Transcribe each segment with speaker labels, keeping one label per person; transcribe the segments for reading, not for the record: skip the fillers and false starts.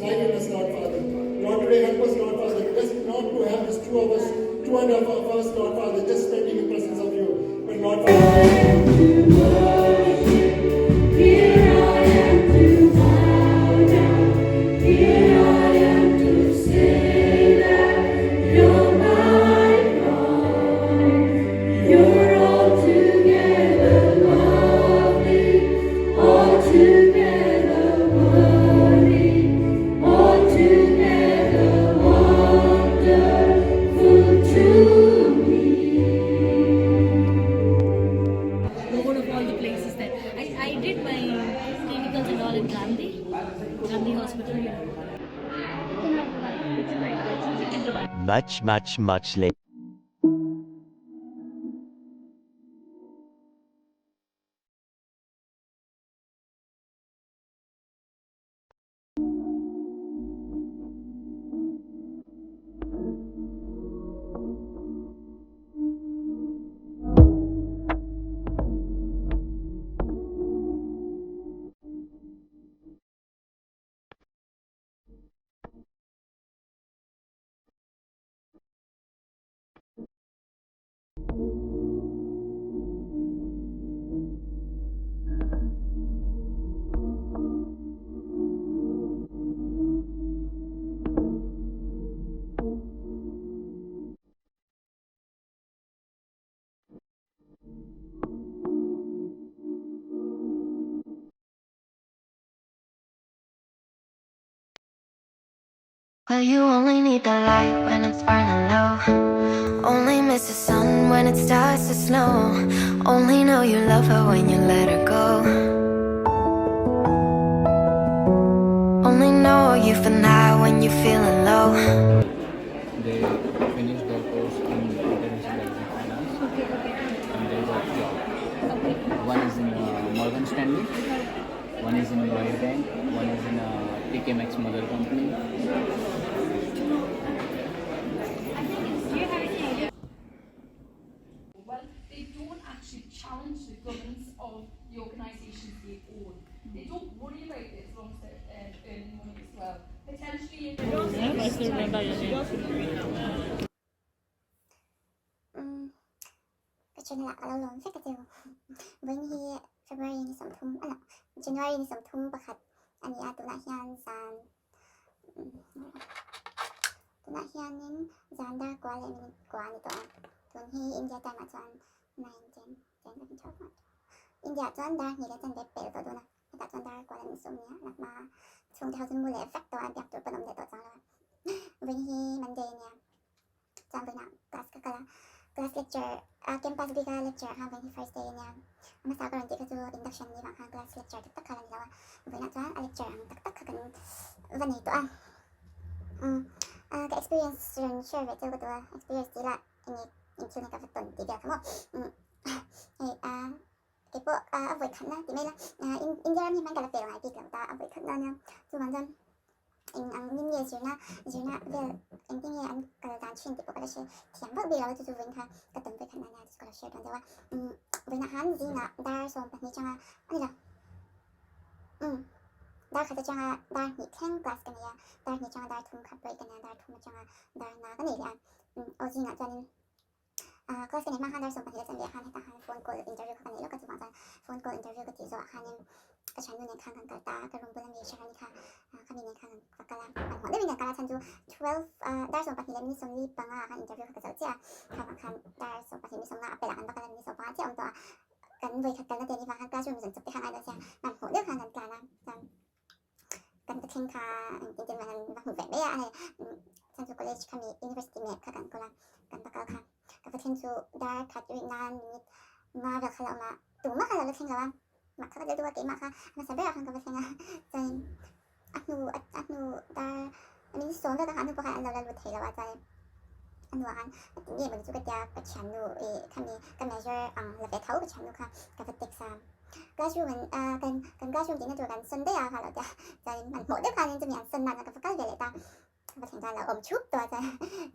Speaker 1: light in us, Lord Father. Lord, today help us, Lord Father, just not to have just two of us, two and a half of us, Lord Father, just spending in presence of you. But Lord Father,
Speaker 2: Here I am to bow down. Here I am to say that you're my God. You're altogether lovely, altogether worthy, altogether wonderful to me.
Speaker 3: Known of all the places that I did my clinicals and all in Gandhi Hospital.
Speaker 4: Much, much, much later.
Speaker 5: Well, you only need the light when it's burning low. Only miss the sun when it starts to snow. Only know you love her when you let her go. Only know you've been high when you're feeling low.
Speaker 6: They finished their course in international banking finance and they got job. One is in Morgan Stanley, one is in Lloyd Bank, one is in TK Maxx mother company.
Speaker 3: Do you have any idea?
Speaker 7: Well, they don't actually challenge the governance of the organisations they own. They don't worry about it as long as they're earning money as well. Potentially, if
Speaker 3: I still remember your name.
Speaker 8: Ka channel ah ka lo lawm vek a cheu. Vawiin hi February ni 30 a lah January ni 31 a ni a, tunah hian zan tunah hianin zan dar kua leh minute kua a ni tawh a, tun hi India time ah chuan 9 10 10 11 12 1 2 India ah chuan dar hnih leh chanve pel tawh dawn a, hetah chuan dar kua leh minute sawm nia lakma chhungte ho chu mu leh vek tawh a, biak tur pawn awm leh tawh chang lo a. Vawiin hi Monday a nia. Chuan vawiinah class ka kal a, class lecture a campus bika lecture kha vawiin hi first day ania, a hmasa ka rawn tih kha chu induction ni vang khan class lecture tak tak kha la ni lo a, vawiinah chuan a lecture ang tak tak kha kan va nei tawh a, umm ka experience rawn share ve cheu ka duh a, experience tih lah enge engthil nge ka va tawn tih vel kha maw, umm hei a keipawh a vawikhatna tih mai la, India ram hi hman ka la pel ngai bik lo ta a vawikhatna ania, chuvang chuan. Eng ang nin nge zirna zirna vel engtin nge an kal dan thin tih pawh ka la hre thiam vak bik lo a chu chu vawiin kha ka tawn vek khan ania chu ka lo share dawn deuh a umm vawiinah khan zingah dar 12 changa a ni lo umm dar khat atanga dar hnih thleng class ka nei a dar hnih atanga dar thum kha break ka nei a dar thum atanga dar na ka nei leh a umm aw zingah chuanin Ah class ka nei hma khan dar 12 leh chanve ah khan hetah khan phone call interview kha ka nei lawk a chuvang chuan phone call interview ka tih zawh ah khanin ka thiannu nen khan kan kal ta a ka room bula mi Sharani kha ah khami nen khan kan va kal a hmanhmawh deuhin kan kal a chhan chu 12 ah dar 12 leh minute 45 ah khan interview kha ka zo chiah a kha vang khan dar 12 minute 50 a pelh ah kan va kal a minute 15 chiah awm tawh a kan vawikhat kalna te ni vang khan classroom zawn chawp te kha ngai dawn sia hmanhmawh deuh khan kan tlan a chuan Kan va thleng kha engtin tin man an va hmu ve mai a, hei chuan chu college kha mi university map kha kan kawl a, kan va kal kha ka va thleng chu dar khat rih nan minute nga vel kha la awm a, tumah kha lo la thleng lo a, mah kha ka deuh deuh a keimah kha a hmasa berah khan ka va thleng a, chuanin a hnu a hnu dar minute 10 vel kha a hnu pawh khan an lo la lut thei lo a chuanin a hnuah khan a ti nge mawni chu ka tia ka thiannu ih khami ka measure ang la ve tho ka thiannu kha ka va text a. Classroom an ah kan kan classroom tihna tur kan sawn daih a kha lo tia chuanin hmanhmawh deuh khanin chumi an sawn nan ka va kal ve leh ta ka va thleng chuan a lo awm thup tawh a chuan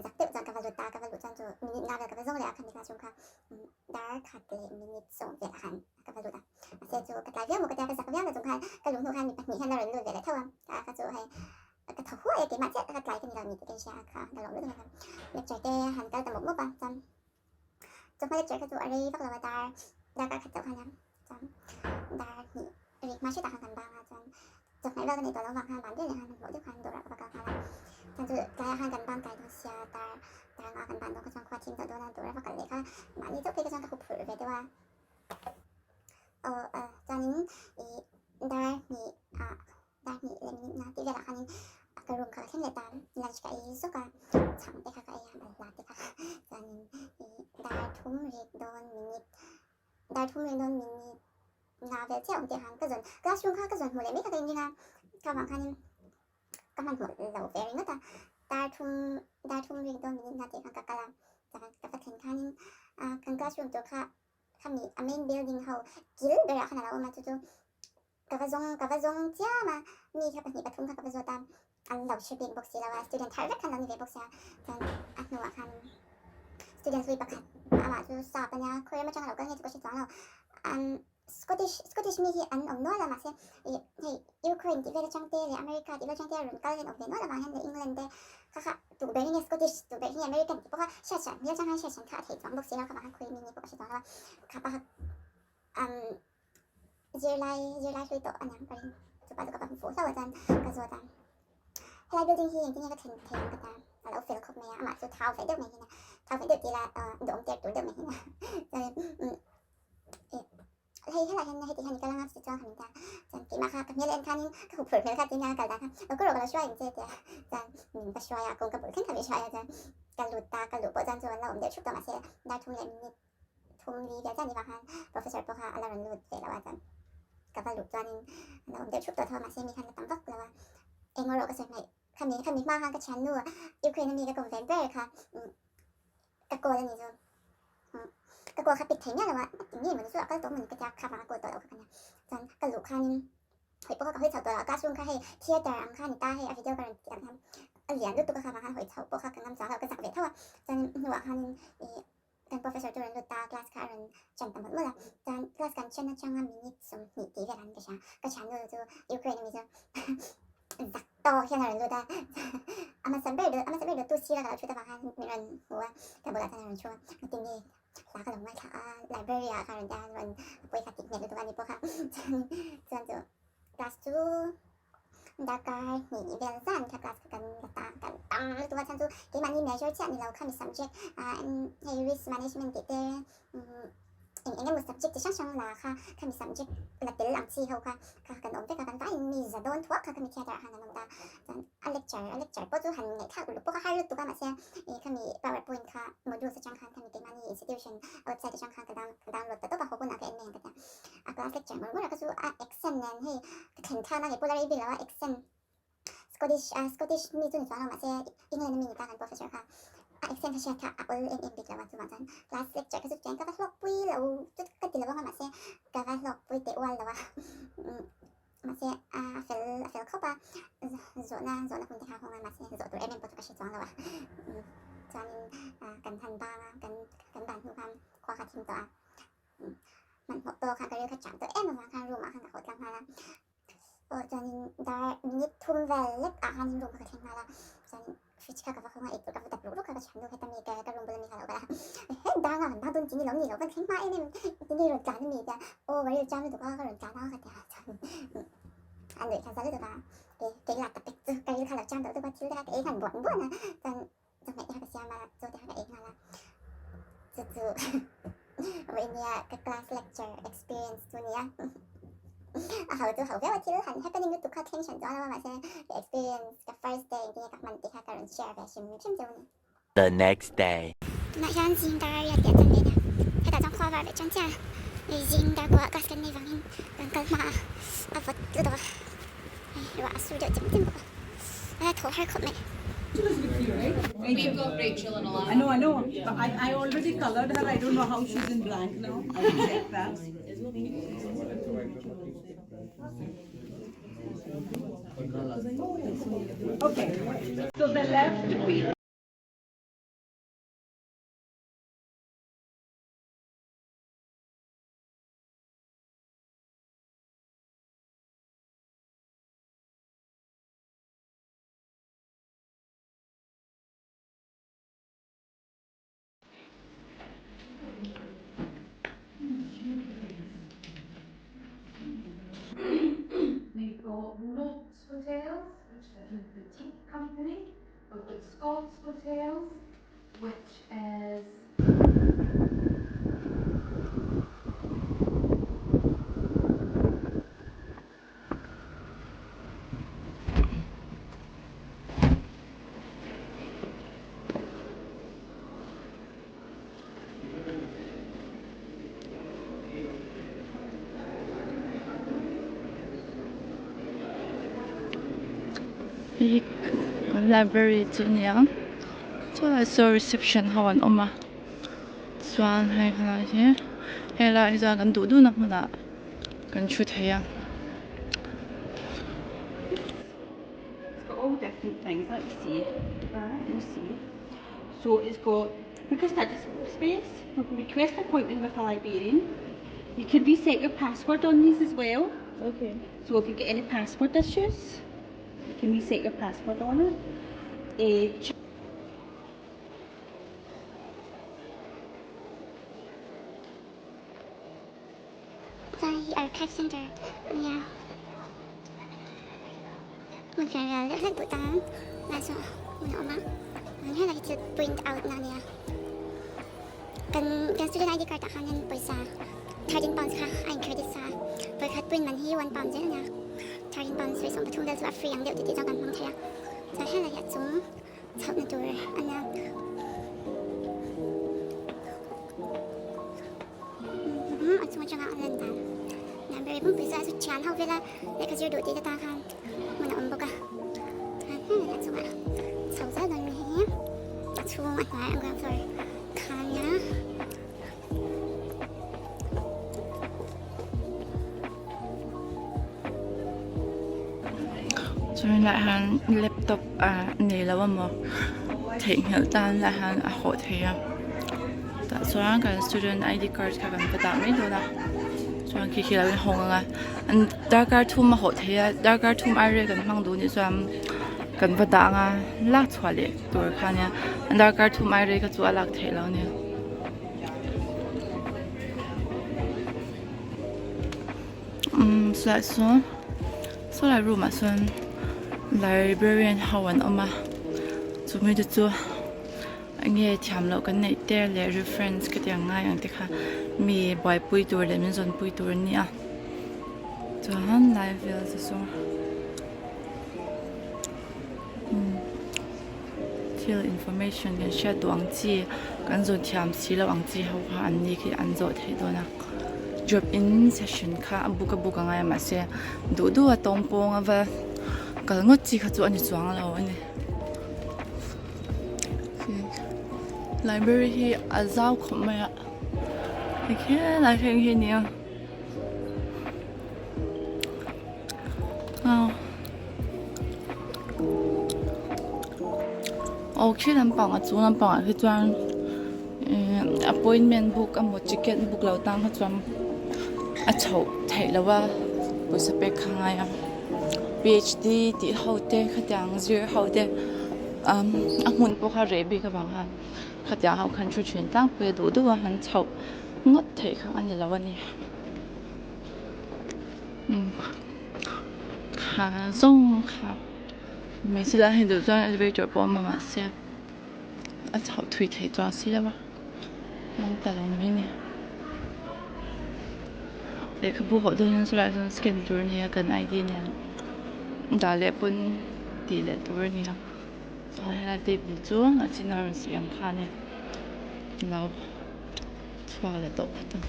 Speaker 8: zak deuh chuan ka va lut ta ka va luh chuan chu minute nga vel ka va zawng leh a khami classroom kha dar khat leh minute sawm velah khan ka va lut a mahse chu ka tlai viau maw ka tia ka zak viau na chung khan ka luh hnu khan mi pahnih hian a rawn lut ve leh tho a ka chu hei Ka thaw huai a, keimah chiah taka tlai ka ni lo ni tih ka inhria a, kha ka lawm lutuk a khan lecture te han kal ta mawp mawp a, chuan chawhma lecture kha chu a rei vak lo a, dar darkar khat chauh kha nia, chuan dar hnih rik hma hretah khan kan bang a, chuan chawhmeh vel ka neih tawh loh vang khan van vel leh khan hmanhmawh deuh khan dawrah ka va kal nghal a, chuan chu tlaiah khan kan bang kai dawn sia, dar dar nga kan ban dawn kha chuan khua thim tawh dawn a, dawrah va kal leh kha mahni chauh phei kha chuan ka huphurh ve deuh a, aw chuanin ih dar hnih ah. Dar hnih leh minute nga tih velah khanin ka room kha ka thleng leh ta, lunch ka ei zawk a, chhang te kha ka ei a, balhla te kha chuanin ih dar thum rik dawn minute dar thum rik dawn minute nga vel chiah awm tih khan ka zawn classroom kha ka zawn hmuh leh mai kha ka inring a, kha vang khanin ka hmanhmawh lo ve ringawt a, dar thum dar thum rik dawn minute nga tih khan ka kal a, chuan ka va thlen khanin ah kan classroom tur kha khami a main building ho kil berah khan a lo awm a chu chu. Ka va zawng ka va zawng chiam a, mi kha pahnih pathum kha ka va zawt a, an lo hre bik bawk si lo a, student thar vek khan lo ni ve bawk sia, chuan a hnuah khan student hlui pakhat amah chu sap a nia, khawi ram atanga lo kal nge chu ka hre chuang lo, an Scottish Scottish mi hi an awm nual a mahse ih hei Ukraine tih vel atang te leh America tih vel atang te a rawn kal hian awm ve nual avang hian leh England te kha kha duh ber hi nge Scottish duh ber hi nge American tih pawh kha hriat hran hmel atang khan hriat hran kha a theih chuang bawk si lo kha vang khan khawi mi nge pawh ka hre chuang lo a, kha pa kha umm zirlai zirlai hlui tawh a niang ka ring chupa chu ka va hmu fuh hlauh a chuan ka zawt a helai building hi engtin nge ka thlen thei ang ka ta a lo fel khawp mai a amah chu thau ve deuh mai hian a thau ve deuh tih ila duhawm tir tur deuh mai hian a chuan umm ih hei helai hian heti hian i kal anga chuti chuan ka min ta chuan keimah kha ka hmel en khanin ka huphurh hmel kha tiin a kal dan kha lo kawr rawh ka lo hruai ang che tia chuan min va hruai a kawngka bul thleng kha min hruai a chuan ka lut ta ka luh pawh chuan chu an lo awm deuh thup tawh mahse dar thum leh minute thum li vel chiah ni vang khan professor pawh kha a la rawn lut ve lo a chuan ka va luh chuanin a lo awm deuh thup tawh tho a mahse mi khan la tam vak lo a eng erawh ka sawi hmaih khami khami hma khan ka thiannu Ukraine ami ka kawm ve ber kha ka call a ni chu ka call kha pick thei miah lo a eng nge mawni chu a kal tawh mawni ka tia kha vang a call tawh loh kha ka nia chuan ka luh khanin hawi pawh kha ka hawi chho tawh lo a classroom kha hei theatre ang kha a ni ta hei a video ka rawn tih ang hian a lian lutuk a kha vang khan hawi chho pawh kha ka ngam chuang lo ka zak ve tho a chuan hnuah khanin ih Kan professor chu rawn lut ta a, class kha a rawn chen ta mawlh mawlh a, chuan class kan chen atanga minute 20 tih velah an ka hria, ka thiannu chu Ukraine ami chu zak tawk hian a rawn lut a, a hmasa ber a hmasa ber tu sira ka lo thut avang khan min rawn hmu a, ka bulah chuan a rawn thu a, engtin nge hla ka lo ngaithla a, library ah kha rawn ti a, rawn pawi kha tih hmel lutuk a ni pawh kha, chuan chu class chu. Darkar hnih vel zan kha class kha kan la ta kan tam lutuk a chhan chu keimahni major chiah ni lo khami subject ah hei risk management tih te eng eng emaw subject chi hrang hrang la kha khami subject la tel ang chi ho kha kha kan awm vek a kan vaiin mi za dawn thuak kha khami theatre ah khan an awm ta chuan a lecture a lecture pawh chu han ngaihthlak uluk pawh kha har lutuk a mahse ih khami powerpoint kha modules atang khan khami keimahni institution website atang khan ka download ta tawp a haw hunah ka en mai ang ka tia a class lecture ngawr ngawr a kha chu a accent nen hei Ka thlen thlak na leh Polar Abbey lo a accent Scottish ah Scottish mi chu ni chuang lo mahse England a mi ni ta kan professor kha a accent kha hriat kha a awl em em bik lo a chuvang chuan class lecture kha chu chutiang ka va hlawk pui lo chu ka ti lo ang a mahse ka va hlawk pui teh ual lo a mahse a fel a fel khawp a zawhna zawhna hun te kha a hawng a mahse zawh tur em em pawh chu ka hre chuang lo a chuanin kan han bang a kan kan ban hnu khan khua kha thim tawh a. Hmanhmawh tawh khan ka ril kha cham tawh em avang khan room ah khan ka haw tlang nghal a, aw chuanin dar minute thum vel lek ah khanin room kha ka thleng nghal a, chuanin fridge kha ka va hawng a eitur ka va dap ruk ruk a ka thiam nu heta mi ka ka room bula mi kha a lo kal a, he dar nga kan bang dawn tini lo ni lo kan thleng hma em em tini rawn tlan a mi tia aw ka ril cham lutuk a ka rawn tlan a ka tia chuanin a nuih kha za lutuk a kei kei lah ta pek chu ka ril kha lo cham tawh lutuk a thil te kha ka ei nghal buan buan a chuan Chawhmeh te kha ka siam a, chaw te kha ka ei nghal a, chu chu vawinia ka class lecture experience chu nia. A ho chu ho viau a, thil han happening lutuk kha thleng hran chuang lo a, mahse ka experience ka first day engtin nge ka hman tih kha ka rawn share ve hrim hrim cheu a ni.
Speaker 4: The next day.
Speaker 8: Tunah hian zing dar a riat tih a chan ve nia, hetah chuan khua var leh chan chiah a, hei zing dar kuah class kan nei vangin kan kal hma a, a vawt lutuk a, hei ruah a sur deuh chem chem bawk a, a thaw har khawp mai.
Speaker 9: We've got Rachel and Alana. I know, I know. But I, I already colored her. I don't know how she's in blank now. I will check that. Okay. So the left wheel.
Speaker 7: Hotels, which is
Speaker 4: Hei hi library chu a ni a chuan saw reception ho an awm a chuan hei helai hi helai hi chuan kan duh duhna hmunah kan thu thei a.
Speaker 9: It's got all different things, let me see. Let me see. So it's got book a study space, request appointment with a librarian. You can reset your password on these as well.
Speaker 4: Okay.
Speaker 9: So if you get any password issues, you can reset your password on it. Uh,
Speaker 8: Chuan hei hi archive center a nia hmun fian rial deuh hlek duh tan lai saw hmun a awm a chuan helai hi thil print out na a nia kan kan student id card ah khanin pawisa £13 kha a in credit sa a vawikhat print man hi £1 zel a nia £13 vawi 13 vel chu a free ang deuh tih tih chuan kan hmang thei a chuan helai hi a chung chhohna tur a nia. A chung atanga a lan dan library pumpui chu a zu thian ho vel a lehkha zir duh tih te tan khan hmun a awm bawk a chuan heng a chungah chho zel dawn mi hei hi a chhung a hnuai a ground floor kha a nia.
Speaker 4: Chuan lai hian laptop a nei lo amaw theihnghilh tan lai hian a hawh thei a tah chuan kan student id card kha kan va dah mai dawn a chuan khi khi lo in hawng ang a an darkar thum a hawh thei a darkar thum ai rel kan hmang duh anih chuan kan va dah ang a lak chhuah leh tur kha ania darkar thum ai rei kha chu a lak theih loh a ni. Umm saw sawn saw lai room ah sawn librarian ho an awm a chumi te chu enge thiam loh kan neih te leh reference ka tih ang ngai ang te kha mi buaipui tur leh min zawnpui tur an ni a chuan lai vel te chu umm thil information kan hriat duh ang chi kan zawn thiam si loh ang chi ho kha an ni khi an zawh theih dawn a drop in session kha a book a book a ngai a mahse duh duh a tawng pawng a va kal ngawt chi kha chu a ni chuang lo a ni library hi a zau khawp mai a hei helai thleng hi a ni a. Aw khi lampang a chung lampang ah hi chuan ihh appointment book emaw ticket book lo tan kha chuan a chhoh theih loh a pawisa pek kha a ngai a phd tih ho te khatiang zir ho te umm a hmun pawh kha reh bik avang khan khatiang ho khan thu thin tlangpui a duh duh a han chhoh ngawt theih kha a ni lo a ni. Kha zawng kha hmeichhe lai hi duh chuan elevator pawh a awm a mahse a chhoh thui theih chuang si lo a hmang ta lo mai a ni lehkhabu hawh dawn hian chulaiah chuan scan tur a ni a kan id nen dah leh pawn tih leh tur a ni a chuan helai table chu a chin a rawn siam kha a ni lo chhuak leh tawh phawt ang.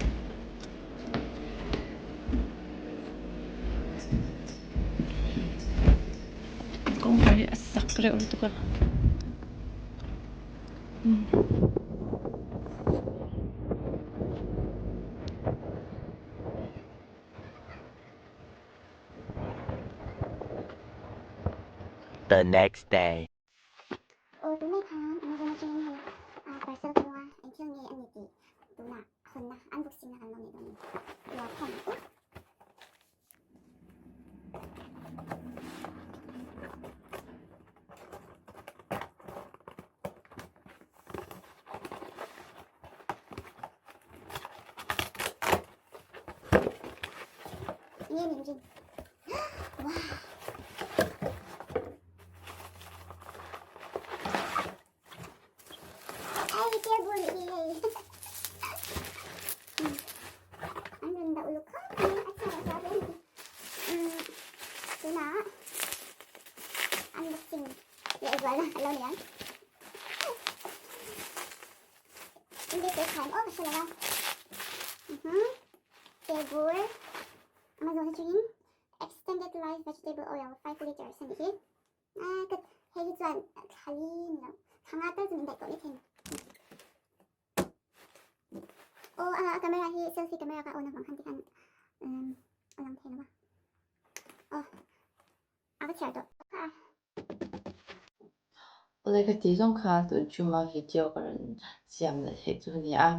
Speaker 4: Kawngkhar hi a sak reuh lutuk a
Speaker 10: The next day.
Speaker 8: Aw tun mai khan Amazon atangin hei parcel ka lawng a engthil nge a ni tih tunah hawnna unboxing na kan lo neih dawn a ni. Luakhawm u. Nge ni rin. Wow. ni ang. In beisei thaim aw ka hre lo a. Mhm. Tebur Amazon atangin extended life vegetable oil 5 liters a nih hi. Ah ka hei hi chuan thali ni lo thla nga tal chu min daih tawh mai thei. Aw a camera hi selfie camera ka on avang khan tikhan a lang thei lo a. Aw a va chhiar tawh.
Speaker 4: Awle ka tih zawng kha tun chuma video ka rawn siam leh theih chu a ni a,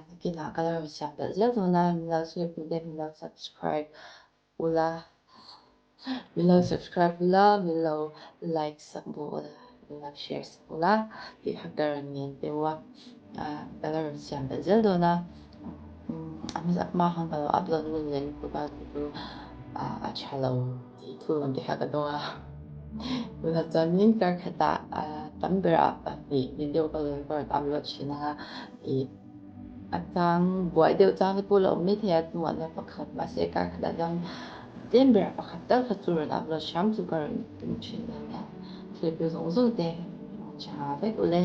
Speaker 4: nakinah ka la rawn siam belh zel dawn a, min lo save duh te min lo subscribe ula, min lo subscribe ula, min lo like sak bawk ula, min lo share sak ula tih kha ka rawn ngen deuh a, ka la rawn siam belh zel dawn a, a hma khan ka lo upload ngun leh lutuk a chu a tha lo. Tih thu te kha ka dawng a, tunah chuanin kar khatah tam berah pahnih video ka rawn upload thin a, ih a chang buai deuh chang te pawh la awm mai thei a chungah chuan pakhat mahse kar khatah chuan tlem berah pakhat tal kha chu rawn upload hram chu ka rawn tum thin a nia, thil zawng zawng te tha vek ule.